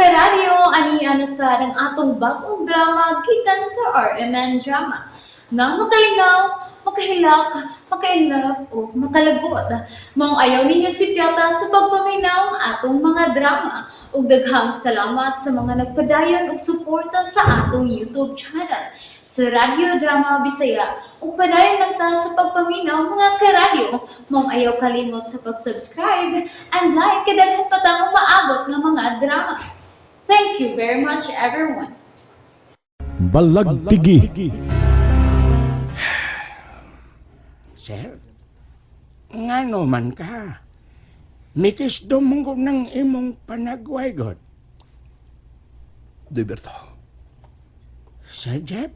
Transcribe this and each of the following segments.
Karadyo, ani ana sa ang atong bagong drama gikan sa RMN Drama. Nga makalingaw, makahilak, maka-inlove o makalagot. Maong ayaw ninyo sipyata sa pagpaminaw ang atong mga drama. Ug daghang salamat sa mga nagpadayon og suporta sa atong YouTube channel sa Radyo Drama Bisaya. Ug padayon lang ta sa pagpaminaw, mga karadyo. Maong ayaw kalimot sa pag-subscribe and like kay daghan pa tang umaabot nga mga drama. Thank you very much, everyone. Balagtigi. Sir, ngano man ka? Mitis dumong ng imong panagway, God. Deberto, Sir Jeff,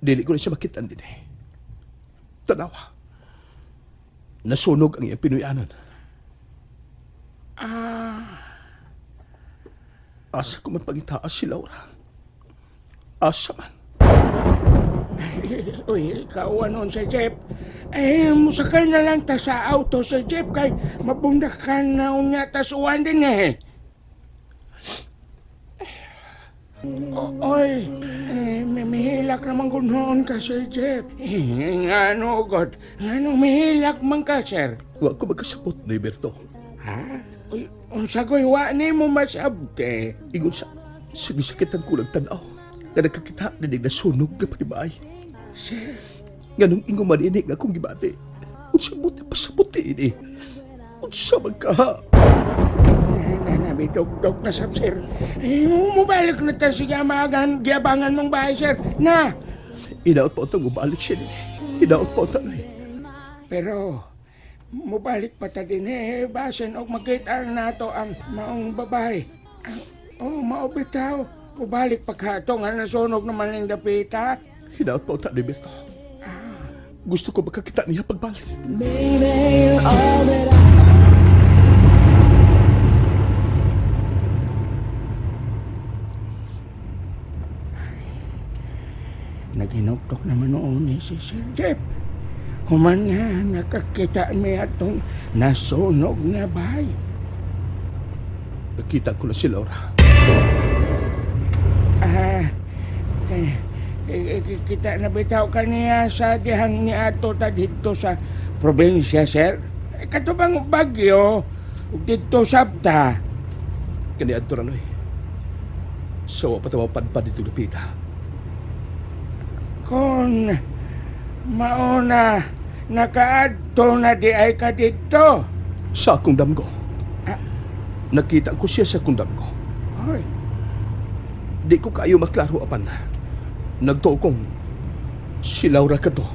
dili ko na siya makitaan din eh. Tanawa. Nasunog ang iyang Pinoyanan. Asa ko man pangitaas si Laura. Asa man. Uy, kauan nun, Sir Jeff. Eh, musakay na lang ta sa auto, Sir Jeff, kay mabundak ka na unya ta suwan din eh. Oy, eh, may mihilak naman ko noon ka, Sir Jeff. Eh, ngano, God? Ngano, mihilak man ka, sir? Wa ko magkasabot, Deberto. Ha? Uy, unsa ko'y wa ni mo masabte? Ingon sa gisakitan ko tanaw. Nga nagkakita na nasunog na panibay. Sir, Nganong ingon man ini nga akong gibati. Unsa buti pasabot ini. Unsa man ka? Na, na, may dugdog na sab, sir. Eh, mubalik na ta siya maagan, giabangan mong bahay, sir. Na! Inaot pa utang ubalik siya din. Inaot pa utang eh. Pero, mubalik pa ta din eh, basin og makita nato ang maong babae. Ah, oh, mao bitaw. Mubalik pa ka ito nga nasunog naman ang dapita. Hinaot pa utang ni Berto. Gusto ko makakita niya pagbalik. Naghinuktok naman noon eh, si Sir Jeff. Human nga nakakita mi atong nasunog nga bahay. Nakita ko na si Laura. Ah, kita na bitaw kaniya sa dihang ni ato ta didto sa probinsya, sir. Eh, kato bang Bagyo, ug didto sabta. Kani adto ra noy. Sa wa pa ta mapadpad dito lupita. Kon mauna nakaadto na di ay ka didto. Sa akong damgo. Ah. Nakita ko siya sa akong damgo. Hoy, Di ko kaayo maklaro apan. Nagtuo kong si Laura ka to.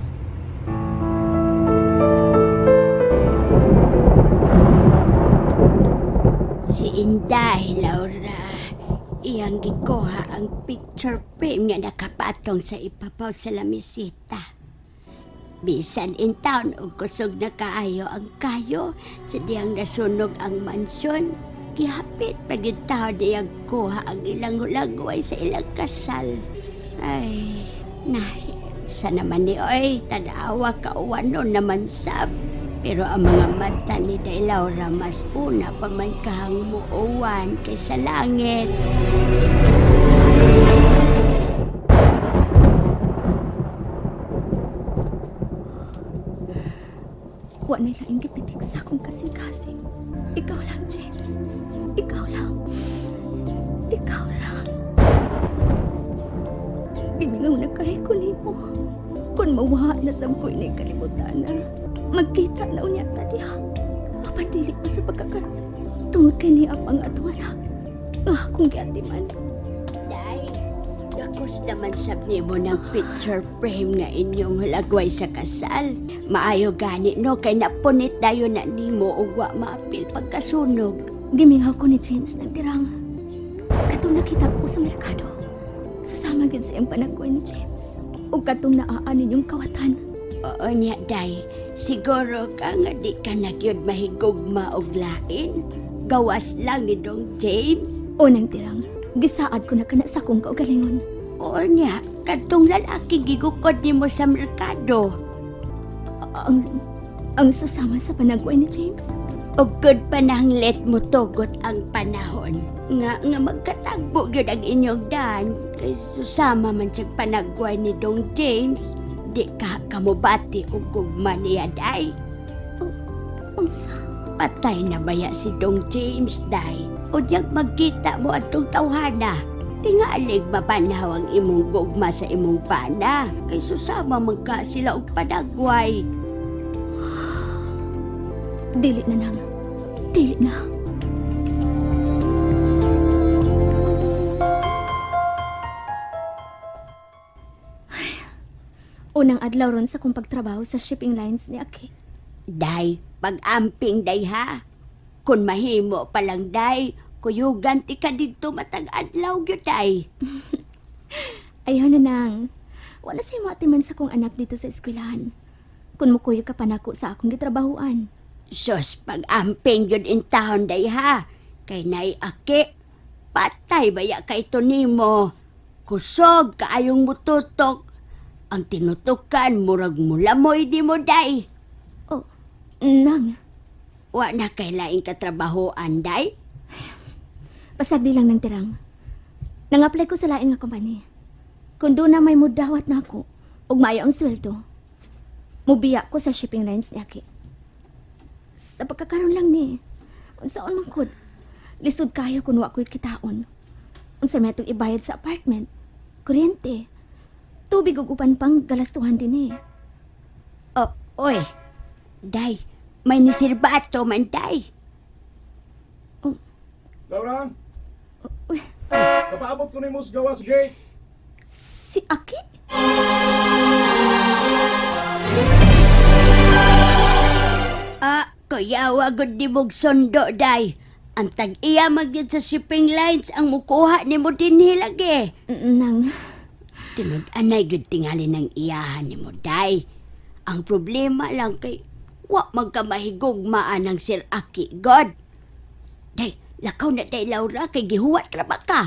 Si Inday, Laura. Iyang gikuha ang picture frame nga nakapatong sa ipapaw sa lamisita. Bisan in town og kusog na kaayo ang kayo sa diyang nasunog ang mansyon. Gihapit pagid tao diyang kuha ang ilang hulagway sa ilang kasal. Ay, na, sa naman ni Oy, tanawa kauwano naman sab. Pero ang mga mata ni Day Laura mas una pa man kahang muuwan kaysa langit. Wa na laing gipitik sa akong kasing-kasing. Ikaw lang, James. Ikaw lang. Ikaw lang. Gimingaw na kay ko nimo. Kung mawa na sab ko ini kalibutan na, magkita na unya ta diha. Apan dili pa sa pagkakaroon. Tungod kay niya ang atwala. Nga akong giatiman. Day, dakos naman sab nimo ng picture frame nga inyong hulagway sa kasal. Maayo gani no kay napunit dayon na nimo ug wa maapil pagkasunog. Gimingaw ko ni James ng tirang. Katong nakita ko sa merkado. Susama gid sa iyang panagkuan ni James. O katong naa ninyong kawatan. Oo niya, Day. Siguro ka nga di ka na gyud mahigugma og lain. Gawas lang ni Dong James. O nang tirang, gisaad ko na kana sa akong kaugalingon. Oo niya, kadtong lalaki gigukod nimo sa merkado. Ang susama sa panagway ni James. Og good pananglit mo tugot ang panahon. Nga nga magkatagbo gyud ang inyong daan kay susama man siyang panagway ni Dong James. Di ka kamubati og gugma niya day. Unsa? Patay na baya si Dong James day. Unyag magkita mo atong tawhana. Tingalig mabanaw ang imong gugma sa imong pana. Kay susama man ka sila og panagway. Dili na nang. Dili na. Ay, unang adlaw ron sa kong pagtrabaho sa shipping lines ni Aki. Day, pag-amping day ha. Kung mahimo pa lang day, kuyugan ti ka didto matag adlaw gyud day. Ayaw na nang. Wala sa imo atiman sa kong anak dito sa eskwelahan. Kung mukuyo ka pa nako sa akong gitrabahuan. Sus, pag-amping gyud in town day ha. Kay nay aki, patay baya kay ito nimo. Kusog kaayong mututok. Ang tinutukan murag mulamoy di mo day. Oh, nang. Wa na kay laing katrabahoan day. Pasagdi lang ng tirang. Nang-apply ko sa lain nga company. Kung doon na may mudawat na ako, ug maayo ang sweldo, mubiya ko sa shipping lines ni Aki. Sa pagkakaroon lang ni, unsaon man kod, lisod kayo kung wa ko'y kitaon. Unsa may atong ibayad sa apartment, kuryente, tubig ug uban pang galastuhan din eh. Oh, oy. Day, may nisirbato man day. Laura, Uy, kapaabot ko nimo sa gawas gate. si Aki? Ah, kuyawa gud di mog sundo day. Ang tag-iya magyud sa shipping lines ang mukuha nimo dinhi lagi. Nang, Tinud anay gud tingali ng iyahan nimo day. Ang problema lang kay wa magkamahigugmaan ang Sir Aki God. Day, lakaw na day Laura kay gihuwat ra ba ka?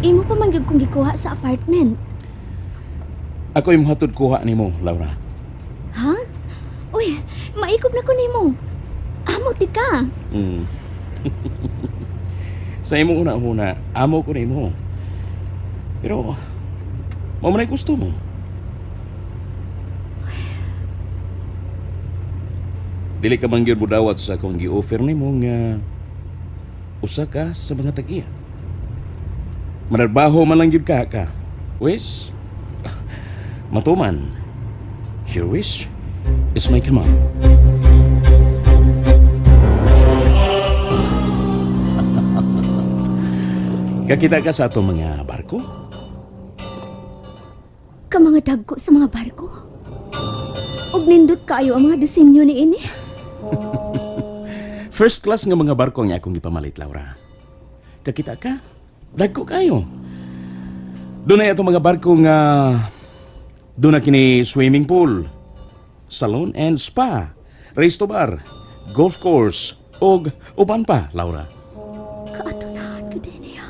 imo pa man gyud kong gikuha sa apartment. Ako imong hatod kuha nimo, Laura. Ha? Uy, maikop na ko nimo. Amo ti ka. Sa imong una-una, amo ko nimo. Pero mao man ay gusto mo. Dili ka man gyud budawat sa akong gi-offer nimo nga usa ka sa mga tag-iya. Manarbaho man lang gyud ka ka. Wis, matuman. Your wish is my command. Kakita ka sa atong mga barko? Ka mga dagko sa mga barko. Ug nindot kaayo ang mga disenyo ni ini. First class nga mga barko ang akong gipamalit, Laura. Kakita ka? Dagko kayo. Doon ay atong mga barko nga doon na kini swimming pool, salon and spa, resto bar, golf course, og uban pa, Laura. Kaadunahan ko din niya.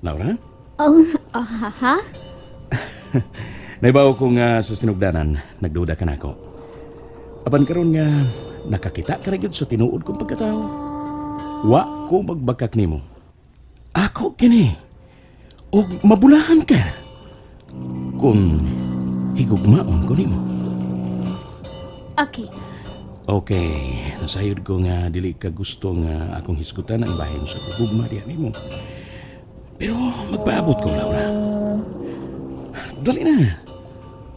Laura? Oh, ah, ha? Naibaw ko nga sa sinugdanan, nagduda ka nako. Apan karon nga nakakita ka ra gyud sa tinuod kong pagkatao. Wa ko magbakak nimo. Ako kini. Og mabulahan ka. Kung higugmaon ko nimo. Aki, Okay, nasayod ko nga dili ka gusto nga akong hisgutan ang bahin sa kugugma diha nimo. Pero magpaabot ko, Laura. Dali na.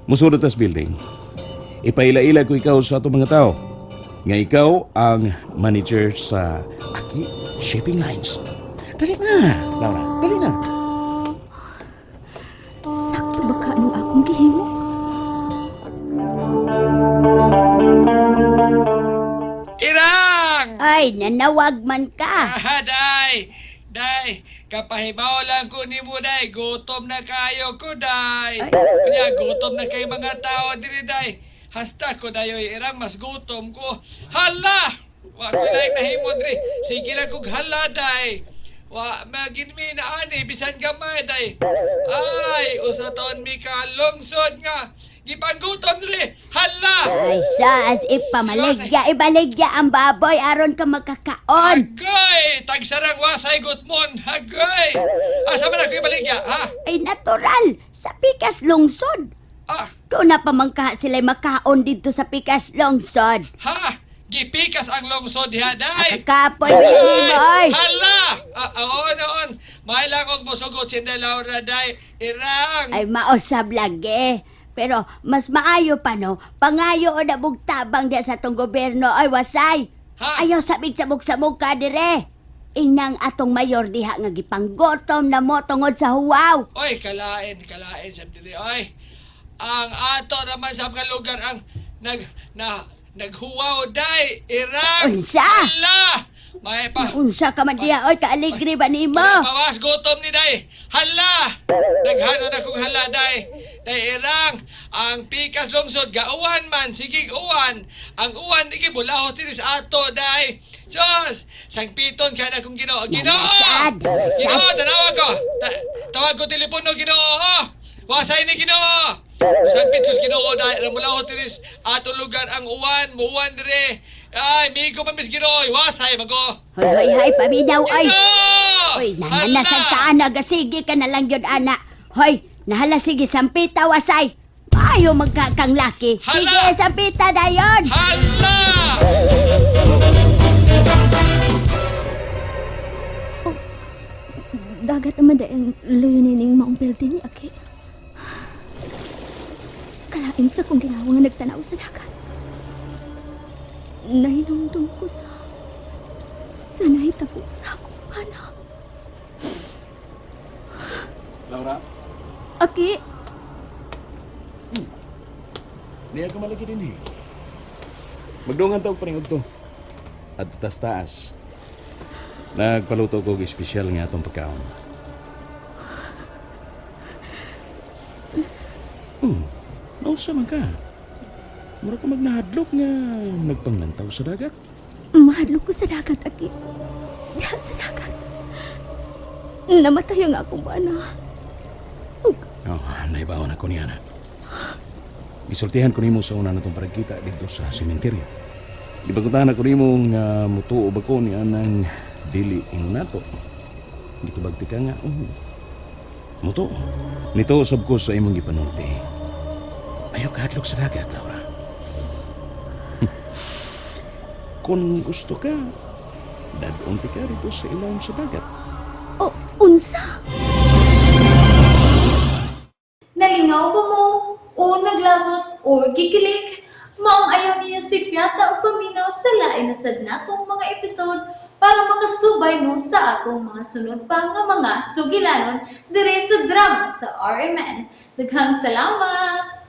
Musulod tas building. Ipaila-ila ko ikaw sa atong mga tao. Nga ikaw ang manager sa Aki Shipping Lines. Dali na, Laura. Dali na. sakto ba ka nung akong gihimo? Irang! Ay, nanawag man ka. Ah, day! Day, kapahibaw lang ko nimo day, gutom na kayo ko day. Unya gutom na kay mga tao diri day. Hasta ko dayoy irang mas gutom ko. Hala! Wa ko laing nahimo diri. Sige lang kog hala day. Wa magin mi na ani bisan gamay day. Ay, usa taon mi ka lungsod nga gipanggutom diri. Hala! Ay, sas, ipamaligya, ibaligya ang baboy aron ka makakaon. Agoy! Tagsarang wasay gutmon. Agoy! Asa man ako ibaligya, ha? Ay, natural, sa pikas lungsod. Ah, Doon na pamangka sila makaon dito sa pikas lungsod. ha? Gipikas ang lungsod diha, day. Kapoy, boy. Hala! Ah, oon, oon. May lang og mosugot si Inday Laura, day. Irang! Ay, mausab lagi. Pero mas maayo pa no, pangayo o nabugtabang diya sa atong gobyerno ay wasay. Ha? Ayaw sabig sabog-sabog ka dire. Inang atong mayor diha nga gipanggotom na mo tungod sa huwaw. Oy, kalain, kalain sab diri. Oy. Ang ato naman sa mga lugar ang nag na naghuwaw day. Irang! Unsa? Hala! May pa. Unsa ka man diha oy, kaaligre ba nimo? Pawas gutom ni day. Hala! Naghano na kong hala day. Day irang ang pikas lungsod gauwan man sige uwan. Ang uwan di bulahos diri sa ato day. Diyos, sangpiton ka na kong Ginoo. Ginoo! Namasad, namasad. Ginoo, tanawa ko. Tawag ko telepono Ginoo. Ho. Wasay ni Ginoo. Sangpit ko sa Ginoo dahil mulahos diri sa ato lugar ang uwan, muwan dire. Ay, migo pa mis Ginoo, wasay mago. Hoy, hoy, hoy, paminaw oy. Ginoo! Oy, nahala sa taan, nagasige ka na lang yun, ana. Hoy, nahala sige, sampita wasay. Ayaw magkakang laki. Hala! Sige, sampita dayon. Hala! Dagat naman dahil luyo nining maong building ni Aki. Kalain sa kong ginawa nga nagtanaw sa dagat. Nahinumdum ko sa nahitabo sa akong pana. Laura, Aki, niya ka malagi din eh. Magdungan ta og paringog to. At taas taas. Nagpaluto ko og espesyal nga atong pagkaon. Naunsa man ka? Mura ka magnahadlok nga nagpanglantaw sa dagat. mahadlok ko sa dagat, Aki. Diha sa dagat. Namatay ang akong bana. Ug Oh, naibawan ako niya na. Gisultihan ko nimo sa una na itong paragkita dito sa sementeryo. Gibaguntahan ako nimo nga mutuo ba ko niya ng dili nato. Gitubag ti ka nga, oh. Mutuo. Nito usab ko sa imong gipanulti. Ayaw kahadlok sa dagat, Laura. Kung gusto ka, dadon ti ka dito sa ilawom sa dagat. oh, unsa? Nalingaw ba mo? O naglangot o gikilig? Maong ayaw niyo si Piata o paminaw sa lain na sad natong mga episode para makasubay mo sa atong mga sunod pa nga mga sugilanon dire sa drama sa RMN. Daghang salamat!